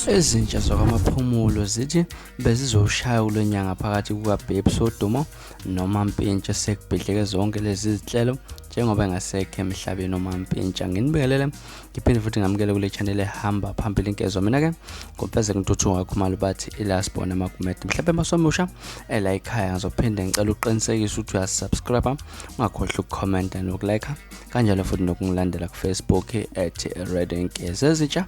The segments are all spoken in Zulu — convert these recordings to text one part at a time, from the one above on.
Ezintsha zakwaMaphumulo zithi bezizoshaya kulo nyanga phakathi kukaBabes Wodumo noMampintsha sekubhidlike zonke lezi zinhlelo njengoba engasekho emhlabeni uMampintsha. Nginibingelele ngiphinde futhi ngamukele kule channel ehamba phambili inkezo. Mina-ke ngomfeze ngintuthu Khumalo bathi ilasibona amakumede. Mhlawumbe masomusha ela ekhaya ngizophinde ngicela uqinisekise ukuthi uyasubscribe, ungakhohlwa ukukhomenta nokulike kanjalo futhi nokungilandela ku-Facebook at Red Nkezi. Ezintsha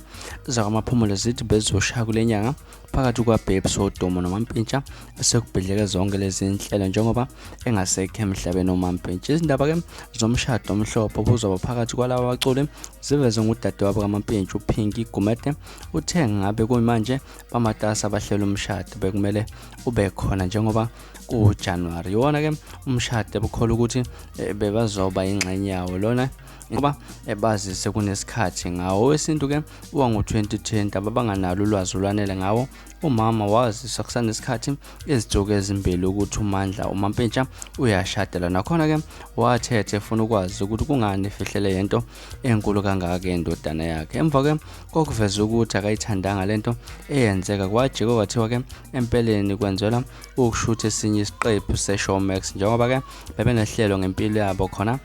zakwaMaphumulo zithi bezizoshaya kule nyanga phakathi kwaBabes Wodumo noMampintsha esekubhidleke zonke lezi nhlelo njengoba engasekho emhlabeni uMampintsha. Izindaba-ke zomshado omhlophe obuzoba phakathi kwalaba baculi zivezwe ngudadewabo kaMampintsha uPinky Gumede. Uthe ngabe kuyimanje bamatasa abahlela umshado bekumele ube khona njengoba kuJanuwari. Iwona-ke umshado ebukhola ukuthi bebazoba ingxenye yawo lona ngoba bazise kunesikhathi ngawo. Owesintu-ke wango-2020 ababanganalo ulwazi olwanele ngawo. Umama waziswa kusanesikhathi izinsuku ezimbili ukuthi uMandla uMampintsha uyashadelwa. Nakhona-ke wathethe efuna ukwazi ukuthi kungani efihlele lento enkulu kangaka indodana yakhe. Emva-ke kokuveza ukuthi akayithandanga lento eyenzeka, kwajike kwathiwa-ke empeleni kwenzelwa ukushutha esinye isiqephu se-Showmax njengoba-ke bebenehlelo ngempilo yabo khona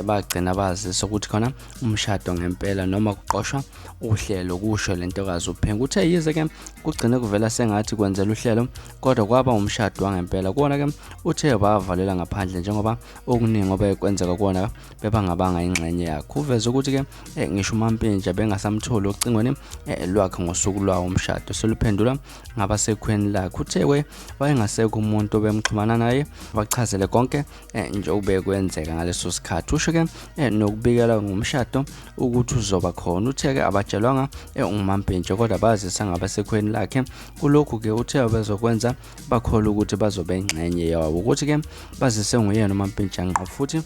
bagcina bazisa ukuthi khona umshado ngempela noma kuqoshwa uhlelo, kusho le ntokazi uPhengu. Uthe yize-ke kugcine kuvela sengathi kwenzela uhlelo kodwa kwaba umshado wangempela. Kuwona-ke uthe bavalela ngaphandle njengoba okuningi obekwenzeka kuwona bebangabanga ingxenye yakhe. Uveze ukuthi-ke ngisho uMampintsha bengasamtholi ocingweni lwakhe ngosuku lwawo umshado seluphendula ngabasekhweni lakhe. Uthe wayengasekho umuntu obemxhumana naye bachazele konke nje obekwenzeka ngaleso sikhathi. Usho-ke nokubikela ngomshado ukuthi uzoba khona. Uthe-ke abatshelwanga nguMampintsha kodwa bazisa ngabasekhweni lakhe. Kulokhu-ke uthe bezokwenza bakholwa ukuthi bazobe ingxenye yawo. Ukuthi-ke bazise nguyena uMampintsha ngqo futhi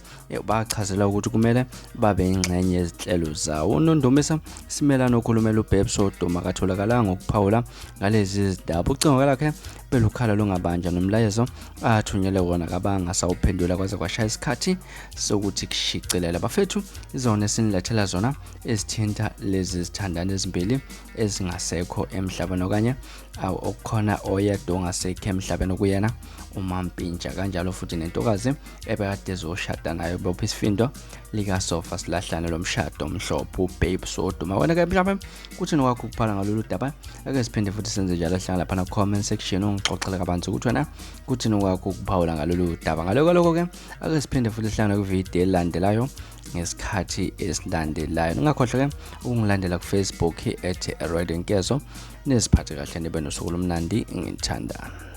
bachazela ukuthi kumele babe ingxenye yezinhlelo zawo. UNondumisa Simelane okhulumela uBabes Wodumo akatholakalanga ngokuphawula ngalezi zindaba. Ucingo lakhe belukhala lungabanjwa nomlayezo athunyelwe wona kabanga sawuphendula kwaze kwashaya isikhathi sokuthi kushicilele. Bafethu, izona esinilethela zona ezithinta lezi zithandani ezimbili ezingasekho emhlabeni okanye okukhona oyedwa ongasekho emhlabeni okuyena uMampintsha, kanjalo futhi nentokazi ebekade ezoshada nayo bopha isifindo likasofa silahlane lo mshado omhlophe uBabes Wodumo. Wena-ke mhlawumbe kuthi nokwakho ukubhala ngalolu daba, ake siphinde futhi senze njalo, hlala laphana comment section ungixoxele kabanzi ukuthi wena kuthi nokwakho ukuphawula ngalolu daba. Ngaloko lokho-ke ake siphinde futhi sihlangane kwividiyo elandelayo ngesikhathi esilandelayo. Ningakhohlwa-ke ukungilandela ku-Facebook at Radio Nkezo. Niziphathe kahle nibe nosuku olumnandi, ngithandana.